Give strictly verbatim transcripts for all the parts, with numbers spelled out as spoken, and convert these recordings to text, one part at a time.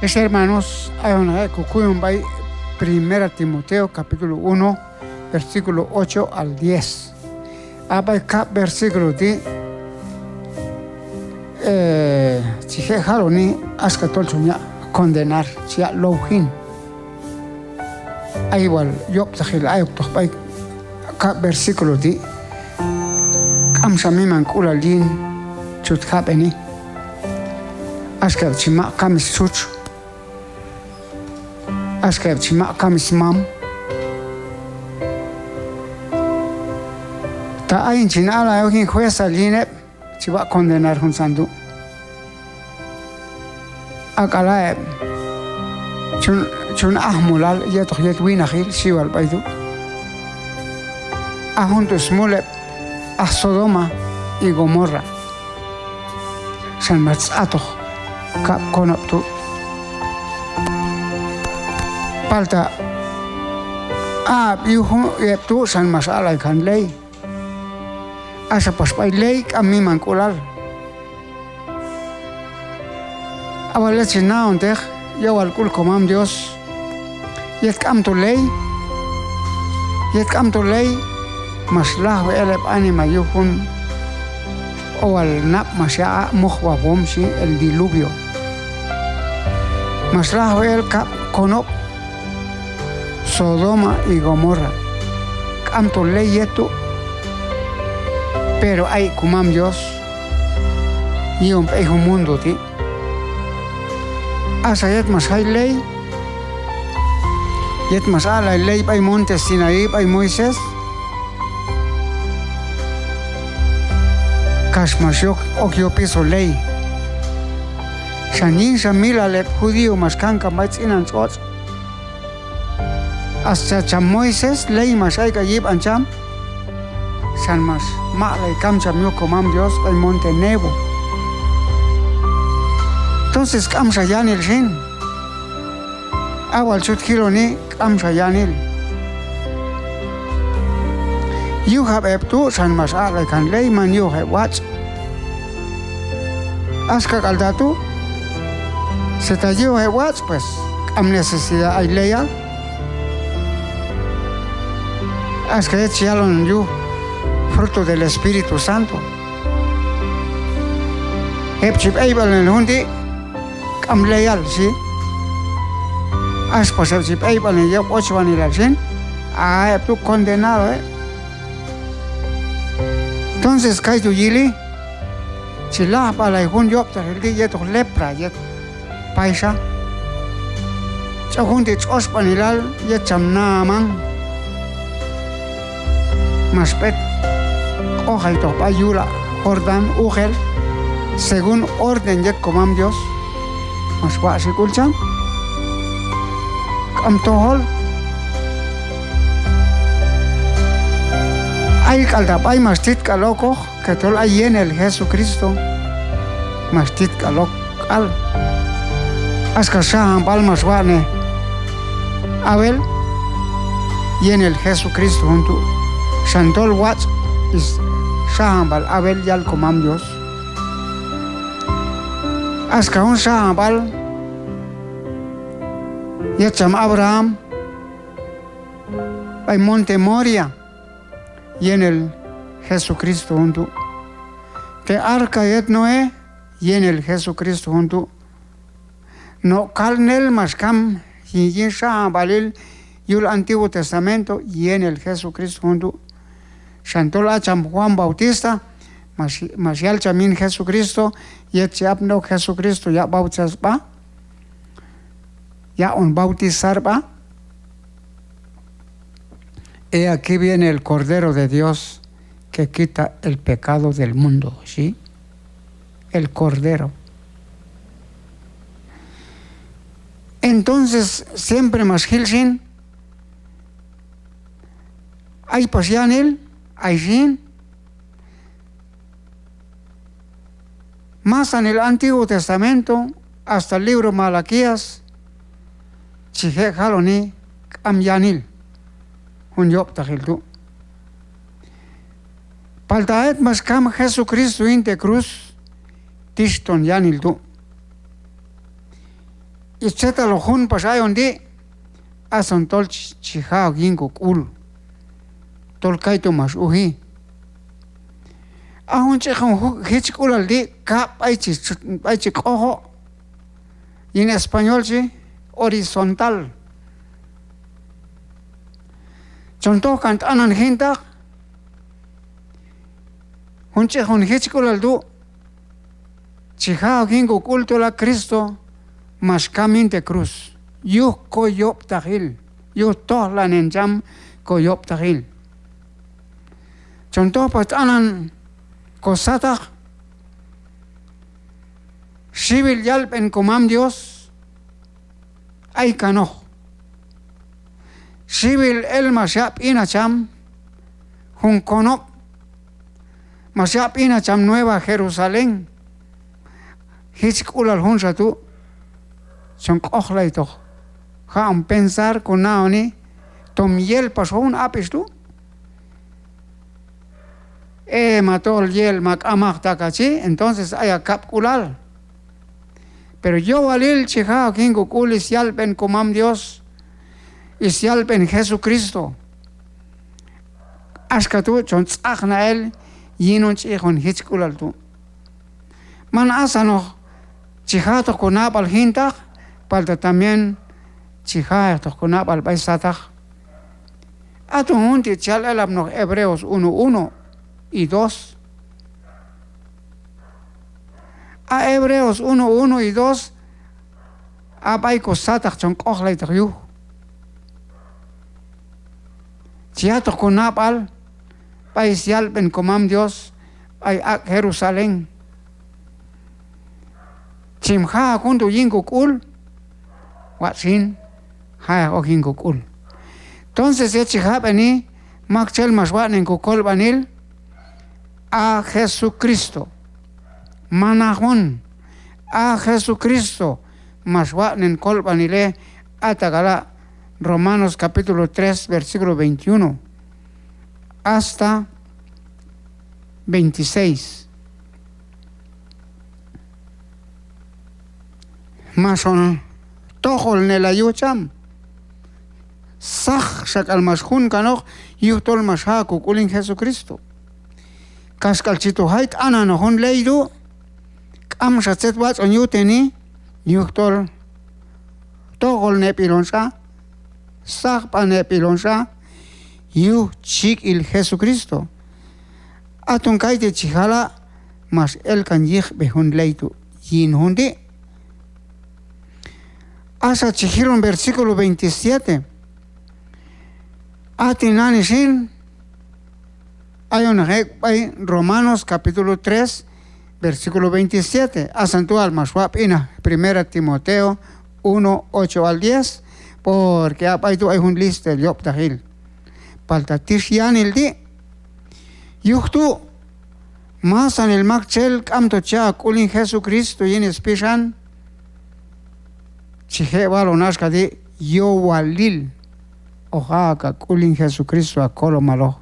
Ex hermanos, ayon ek' kokuyon b'ay Primera Timoteo capítulo uno, versículo ocho al diez. A b'ay kab' versículo ti', eh, chi je' jaloni, axka tol chon yaq' condenar, chi yaq' low jin. Ay wal yob'taqil ayoktoq b'ay kab' versículo ti', k'amxa mimank'ulal yin chut jab'eni. Axka heb' chi maq' kam stxutx, axka heb' chi maq' kam smam. Ta ayin chin a'lay ok yin juezal yin heb', chi waq' condenar juntzan tu'. Ak'ala' heb' chun, chun ajmulal yetoq yet winaqil, xhi wal b'ay tu'. A jun tu' smul heb' aj Sodoma y Gomorra, xan max tz'atoq kab' konob' tu'. Palta a heb' yuj jun heb' tu' xan max aq'lay kan ley. Axa pax b'ay ley k'am mimank'ulal. A wal yet chi naonteq yowal k'ul Komam Dios, yet k'amto ley, yet k'amto ley, max lajwi el heb' anima yuj jun owal nab' max yaq' aq' mojwajwom, xhi, el diluvio. Max lajwi el kab' konob' Sodoma y Gomorra. K'amto ley yet tu', pero ay ek' Komam Dios yi'on b'ey jun mundo ti'. Axa yet max jay ley, yet max aq'lay ley b'ay monte Sinaí b'ay Moisés, kax max yok ok yopiso ley. Xan yinxa milal heb' judío max kankan b'ay tz'inan tx'otx'. Hasta cham Moisés ley max ayk'ay yib'an cham, xan max maq'lay kam cham yuj Komam Dios b'ay monte Nebo. Entonces k'amxa yanil xin. A wal chut jiloni k'amxa yanil. Yuj ab' heb' tu' xan max aq'lay kan ley, man yuj heb' watx'. Axka k'al ta' tu', si ta yuj heb' watx', pues k'am necesidad ay leyal. Axka yet chi yalon yuj fruto del Espíritu Santo. Heb' chi b'eyb'alnen jun ti', k'am leyal, xhi. Axa pax heb' chi b'eyb'alnen yob' ochwanilal xin, a heb' tu' condenado heb'. Entonces kaytu' yili, chi lajb'alay jun yob'taqil ti' yetoq lepra yet payxa. Ch'ok jun ti' tx'oxb'anilal yet cham Naamán, max b'et q'ojaytoq b'ay yul a' Jordán uqel, según orden yet Komam Dios. Max waq'xi k'ul cham, k'am tojol. Ay k'al ta' b'ay max tit k'al okoq, que tol ay yenel Jesucristo max tit k'al ok k'al. Axka xajanb'al max watx'nej Abel, yenel Jesucristo jun tu'. Xan tol watx' is xajanb'al Abel yal Komam Dios. Axka jun xajanb'al yet cham Abraham b'ay monte Moria, yenel Jesucristo jun tu'. Te arca yet Noé, yenel Jesucristo jun tu'. No' kalnel max kam yin, yin xajanb'alil yul Antiguo Testamento, yenel Jesucristo jun tu'. Xan tol a cham Juan Bautista, max, max yal cham yin Jesucristo, yet chi apni ok Jesucristo yaq' bautizar sb'a, yaq'on bautizar sb'a. He aquí viene el Cordero de Dios que quita el pecado del mundo, xhi. El Cordero. Entonces, siempre max jil xin, ay pax yanil, ay xin, masanil Antiguo Testamento hasta libro Malaquías, chi je' jaloni k'am yanil jun yob'taqil tu'. Palta a yet max kam Jesucristo yin te' cruz, tixton yanil tu'. Ix tzetaloq jun pax ayon ti', asan tol chi, chi ja' ok yin kok'ul tol kaytu' max uji. A jun ch'ijon ju-, jichk'ulal ti' kab' b'ay chi, b'ay chi q'ojo', yin español chi horizontal. Chon toj kan t'anan jintaq jun ch'ijon jichk'ulal tu', chi ja' ok yin kok'ul tol a Cristo max kam yin te' cruz yuj koyob'taqil, yuj tojlanen cham koyob'taqil. Chon toj pax t'anan kosataq, xiwil yalb'en komam Dios ay kanoq. Xiwil el max yaq' b'inaj cham jun konob', max yaq' b'inaj cham Nueva Jerusalén. Jichk'ulal junxa tu' chon q'ojlaytoq. Ja'on pensar konaoni tom yel pax jun ab'ix tu'. E, ma tol yel ma k'amaq ta ka chi, entonces ay a kab'k'ulal. Pero yowalil chi ja' ok yin kok'ul syalb'en komam Dios, syalb'en Jesucristo. Axka tu' chon tz'aqna el yin jun ch'ijon jichk'ulal tu'. Man asanoq chi ja'toq konab'al jintaq, palta también chi ja'ektoq konab'al b'ay sataq. Aton jun ti' chi yal elapnoq Hebreos uno uno y dos. A Hebreos uno uno y dos, a b'ay kosataq chon q'ojlaytoq yuj. Chi ya'toq konab'al b'ay syalb'en komam Dios b'ay ak' Jerusalén. Chim ja' ok jun tu' yin kok'ul, watx' xin, ja'ek ok yin kok'ul. Entonces yet chi jab'eni maktxel max watx'nen kokolb'anil, a Jesucristo. Manaq jun, a Jesucristo max watx'nen kolb'anilej. Ata k'ala' Romanos capítulo tres, versículo veintiuno hasta veintiséis. Max on tojolnelay yuj cham. Saq xa k'al max jun kanoq yujtol max ja' ok kok'ul yin Jesucristo. Kaxk'al chi tu' jay t'ananoq jun ley tu', k'amxa tzet watx' on yuteni, yujtol tojolneb'il on xa, saqb'aneb'il on xa yuj chik'il Jesucristo. Aton kay ti' chi jala' max el kan yiqb'ej jun ley tu' yin jun ti'. Axa chi jilon versículo veintisiete. A tinani xin, ayon naq ek' b'ay Romanos capítulo tres, versículo veintisiete. Asan tu' wal max wab' b'inaj Primera Timoteo uno, ocho al diez, porque a b'ay tu' ay jun lista'il yob'taqil. Palta tix yanil ti'. Yuj tu', masanil maktxel k'amto cha' ok k'ul yin Jesucristo yin spixan, chi je' walon axka ti', yowalil hoq ja' ok a k'ul yin Jesucristo a kolomaloq.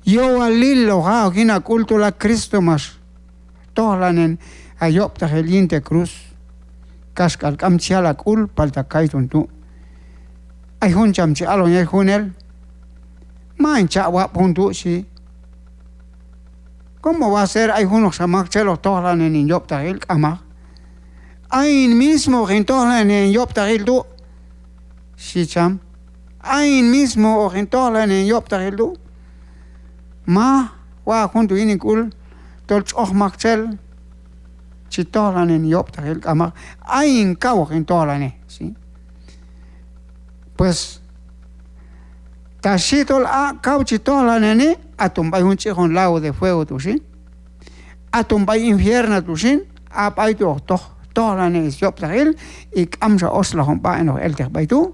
Yowalil hoq ja' ok yin a k'ul tol a Cristo max tojlanen a yob'taqil yin te' cruz. Kaxk'al k'am chi yal a k'ul, palta kayton tu'. Ay jun cham chi alon yet junel: Ma hin cha' wab' jun tu', xhi. ¿Cómo va a ser? Ay junoqxa maktxel hoq tojlanen hin yob'taqil, k'amaq. Ayin mismo hoq hin tojlanen hin yob'taqil tu', xhi cham. Ayin mismo hoq hin tojlanen hin yob'taqil tu'. Maj waq' jun tu' yin hin k'ul tol tx'oj maktxel chi tojlanen hin yob'taqil, k'amaq. Ayin kaw hoq hin tojlanej, xhi. Pues ta xhi tol a' kaw chi tojlaneni, aton b'ay jun ch'ijon lago de fuego tu' xin, aton b'ay infierno tu' xin, a b'ay tu' hoq toj, tojlanej syob'taqil, y k'amxa otxlaj jun b'aq'in hoq elteq b'ay tu'.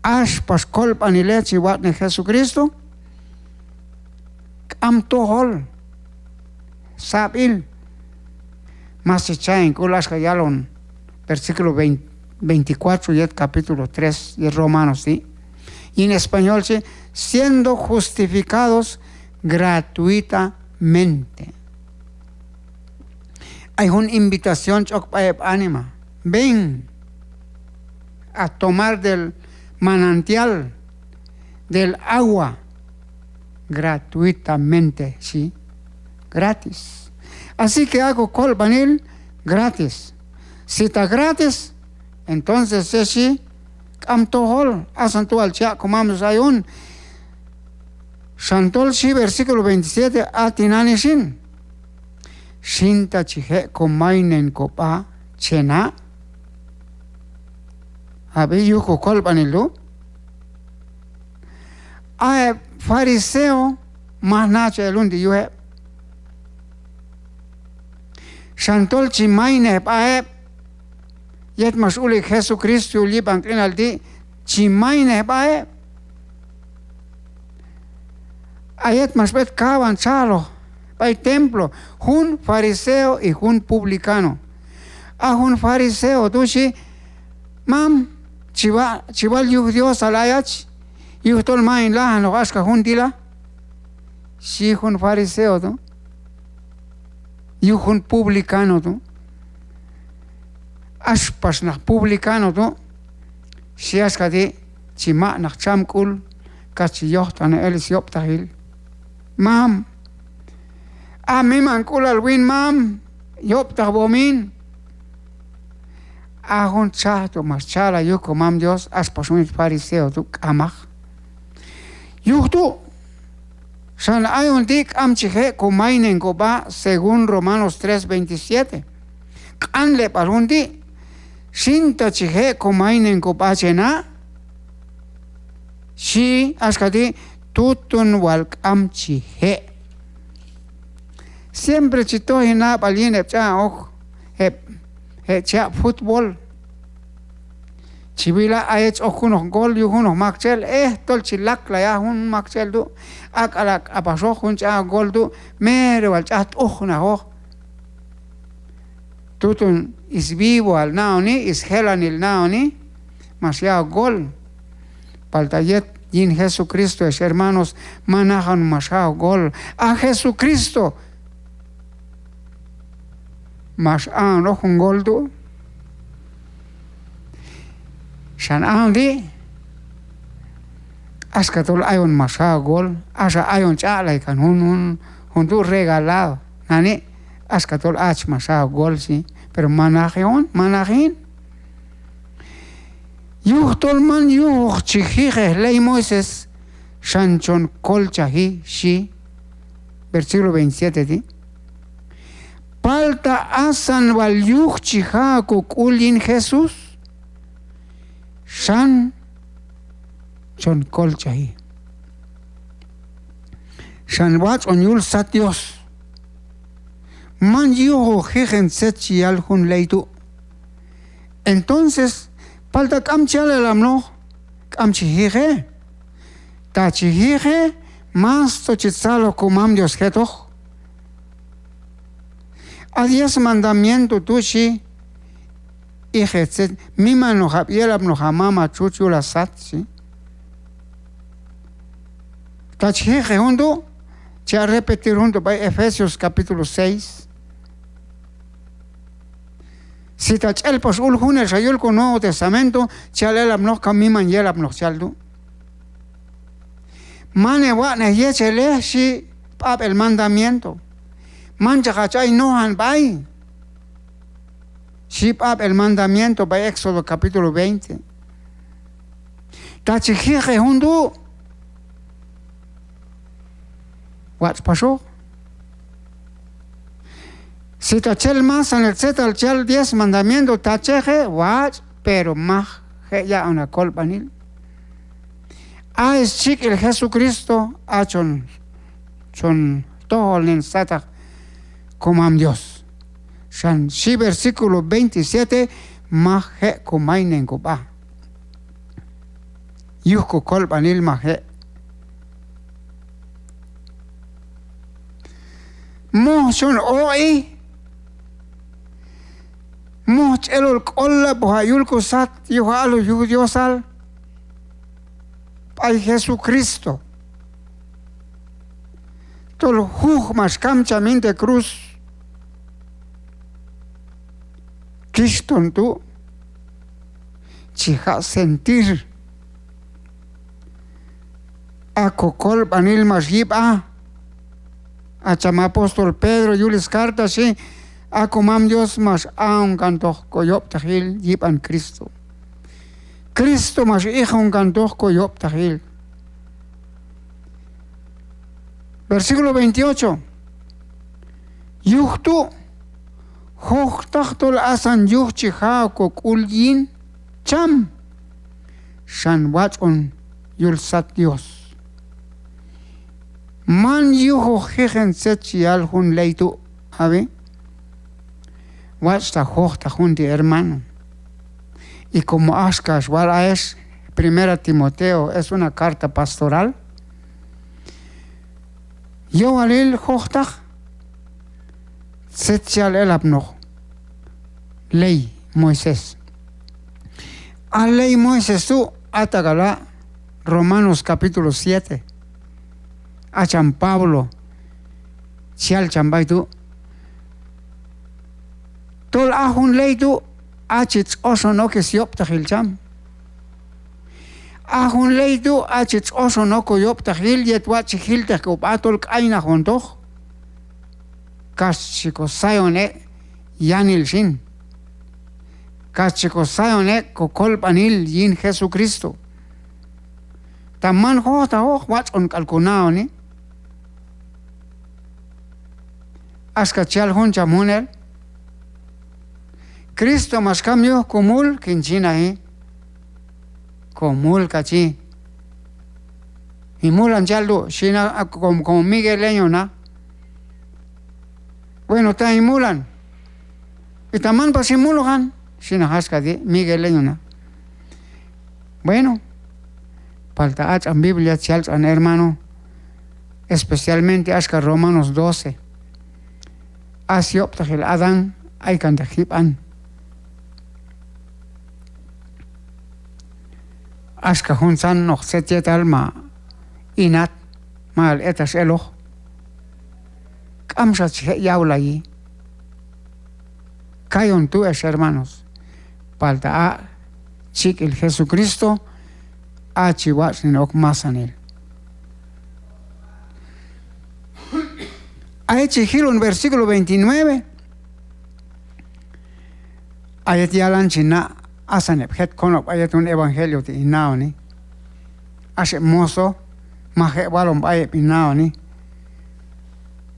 Ax pax kolb'anilej chi watx'nej Jesucristo, k'am tojol, sab'il. Mas chi cha' hin k'ul axka yalon versículo veinte, veinticuatro yet capítulo tres yet Romanos ti'. Yin español xhi: siendo justificados gratuitamente. Ay jun invitación chi ok b'ay heb' anima. Ven, a tomar del manantial, del agua, gratuitamente, ¿sí? Gratis. Así que a kokolb'anil gratis. Si ta gratis, entonces, eh, xhi, k'am tojol, asan tu' wal chi yaq' komam Dios ayon. Xan tol xhi versículo veintisiete, a tinani xin. Xin ta chi je' komaynen kob'a che na'. Ab'i, yuj kokolb'anil tu'. A heb' fariseo maj nachaj el jun ti' yuj heb'. Xan tol chi maynej b'a heb' yet max ulik Jesucristo yul yib'an q'inal ti', chi maynej b'a heb'. A yet max b'et kawan txajloq b'ay templo, jun fariseo y jun publicano. A jun fariseo tu' xhi: Mam, chi wa-, chi wal yuj Diosal ayach, yujtol man hin lajanoq axka jun ti' la, xhi jun fariseo tu'. Yuj jun publicano tu'. Ax pax naq publicano tu' xhi axka ti': Chi maq' naq cham k'ul kax chi yojtaqnen el syob'taqil. Mam, a mimank'ulal win, mam, yob'taqwom hin. A jun txaj tu' max chalay yuj komam Dios, ax pax jun fariseo tu' k'amaq. Yuj tu' xan ayon ti' k'am chi je' komaynen kob'a, según Romanos tres veintisiete. Q'anleb'al jun ti': Xin ta chi je' komaynen kob'a che na', xhi axka ti': Tutun wal k'am chi je'. Siempre chi toj hin nab'al yin heb' ch'a'on ok, heb', heb' chi yab' fútbol. Chi wila' a yet chi ok junoq gol yuj junoq maktxel, eh, tol chi laklay a jun maktxel tu', ak'ala' k'apaxoq jun ch'a'on gol tu', mero wal ch'aj t'ujnajoq. Tutun svivoal na'oni, sjelanil na'oni max ya'ok gol. Palta yet yin Jesucristo, ex hermanos, manaq on max ja'ok gol. A Jesucristo max a'on ok jun gol tu'. Xan ayon ti' axka tol ayon max ja'ok gol, axa ayon ch'aq'lay kan jun, jun, jun tu' regalado nani', axka tol ach max ja'ok gol, xhi. Pero manaq on, manaq hin. Yujtol man yujoq chi jiqej ley Moisés, xan chon kolchaji, xhi. Versículo veintisiete ti'. Palta asan wal yuj chi ja' kok'ul yin Jesús, xan chon kolchaji. Xan watx' on yul sat Dios. Man yujoq jiqen tzet chi yal jun ley tu'. Entonces, palta k'am chi yal elapnoq k'am chi jiqej. Ta chi jiqej, masto chi tzaloj komam Dios jetoq. A diez mandamiento tu' xhi: Iqej tzet, miman ojab' yelapnoq hamam hatxutx yul hasat, xhi. Ta chi jiqej jun tu', chi yaq' repetir jun tu' b'ay Efesios capítulo seis. Si ta ch'el pax ul junelxa yul ko Nuevo Testamento, chi yal elapnoq kaw miman yelapnoq chi yal tu'. Man hewatx'nej yechelej, xhi b'ab'el mandamiento. Manchaq hach ay nojan b'ay, xhi b'ab'el mandamiento b'ay Éxodo capítulo veinte. Ta chi jiqej jun tu', watx' paxoq. Si ta chel masanil tzetal chi yal diez mandamiento ta cheje, watx', pero maj je' yaq'on hakolb'anil. A schik'il Jesucristo, a chon, chon tojolnen sataq komam Dios. Xan xhi versículo veintisiete, maj je' komaynen kob'a. Yuj kokolb'anil maj je'. Moj chon oq'i, moj ch'el ol k'ollab'oj ha' yul kosat yuj ha' aloj yuj Diosal b'ay Jesucristo. Tol juj max kam cham yin te' cruz, kixton tu', chi jaq' sentir. A kokolb'anil max yib'aj. A cham apóstol Pedro yul scarta xhi, a komam Dios max a'on kantoq koyob'taqil yib'an Cristo. Cristo max iqon kantoq koyob'taqil. Versículo veintiocho. Yuj tu', jojtaq tol asan yuj chi ja' ok kok'ul yin cham, xan watx' on yul sat Dios. Man yujoq jijen tzet chi yal jun ley tu', ab'i. Watx' ta jojtaq jun ti' hermano. Y como axka xwal ayex, Primera Timoteo es una carta pastoral. Yowalil jojtaq tzet chi yal elapnoq ley Moisés. A ley Moisés tu', a tak'ala' Romanos capítulo siete. A cham Pablo chi yal cham b'ay tu'. Tol a jun ley tu', a chi tx'oxon ok syob'taqil cham. A jun ley tu', a chi tx'oxon ok koyob'taqil yet watx' chi jilteq kob'a tol k'aynaq ontoq. Kax chi kosayon ek' yanil xin. Kax chi kosayon ek' kokolb'anil yin Jesucristo. Ta man jojtaqoq, watx' on k'al kona'oni. Axka chi yal jun cham junel: Cristo max kam yuj komul, kin chi naji. Komul kach chi. Hin mulan chi yal tu', xhi naq, a, como, como migueleño naq. Bueno, ta hin mulan. Y ta man pax hin mulujan, xhi naq axka ti', migueleño naq. Bueno, palta a tx'an Biblia chi yal tx'an hermano, especialmente axka Romanos doce. A syob'taqil Adán aykanteq jib'an. Axka juntzanoq tzet yetal ma inat, ma al etax eloq. K'amxa chi je' yawlayi. Kayon tu' ex hermanos. Palta a chik'il Jesucristo, a chi watx'nen ok masanil. A yet chi jilon versículo veintinueve. A yet yalan chi na' asan heb' jet konob' a yet jun evangelio ti' hin na'oni. Ax heb' moso, maj je' walon b'ay heb' hin na'oni.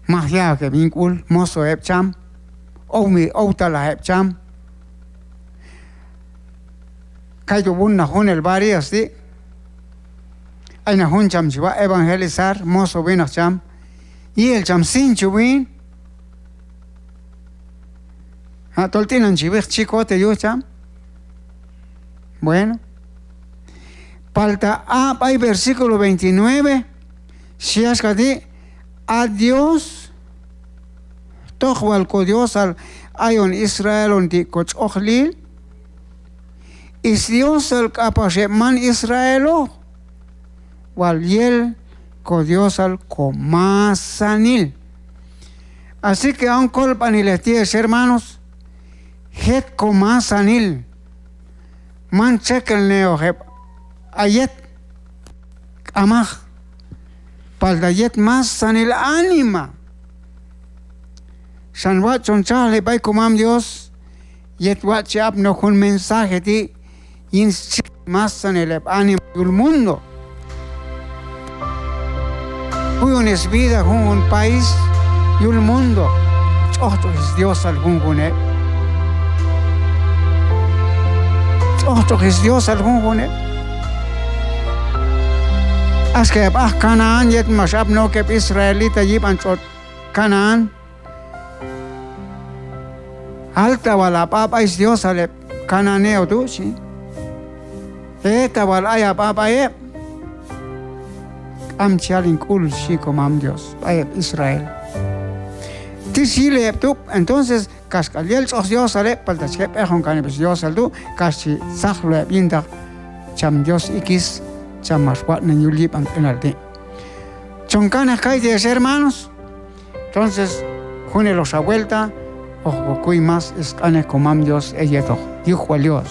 Maj ya'ok heb' yin k'ul, moso heb' cham, ow mi, owtalaj heb' cham. Kaytu' wun naq junel Barillas ti'. Ay naq jun cham chi wa' evangelizar, moso winaq cham. Yi'el cham cincho win. A tol t'inan chi wiq chicote yuj cham. Bueno. Palta a b'ay versículo veintinueve xhi axka ti': A Dios, toq wal ko Diosal ayon Israel on ti' ko tx'oqlil, is Diosal k'apax heb' man Israeloq, wal yel ko Diosal ko masanil. Así que a jun kolb'anilej ti' ex hermanos, jet ko masanil, man txekelnejoq heb' a yet, k'amaq, palta yet masanil anima. Xan watx' chon txajli b'ay ko mam Dios, yet watx' chi apni ok jun mensaje ti' yin stxi- masanil heb' anima yul mundo. Kuyon is vida junjun país yul mundo. Tx'oq tx'oq is Diosal junjun heb'. Tx'oq tx'oq is Diosal junjun heb'. Axka heb' aj Canaán yet max apni ok heb' israelita yib'an tx'otx' Canaán. Alta wal ha b'a b'ay is Diosal heb' cananeo tu' xhi. Eta wal ay ha b'a b'ay heb'. K'am chi yal hin k'ul xhi ko mam Dios b'ay heb' Israel. Tix yili heb' tu', entonces kaxk'al yel tx'oq Diosal heb', palta chi je' b'eqon kan heb' is Diosal tu', kax chi tzajlo heb' yintaq cham Dios ikis, cham max watx'nen yul yib'an q'inal ti'. Chon kanej kaytu' ex hermanos. Entonces, juneloqxa vuelta, hoq ko kuy más is q'anej ko mam Dios heyetoq. Yuj wal Dios.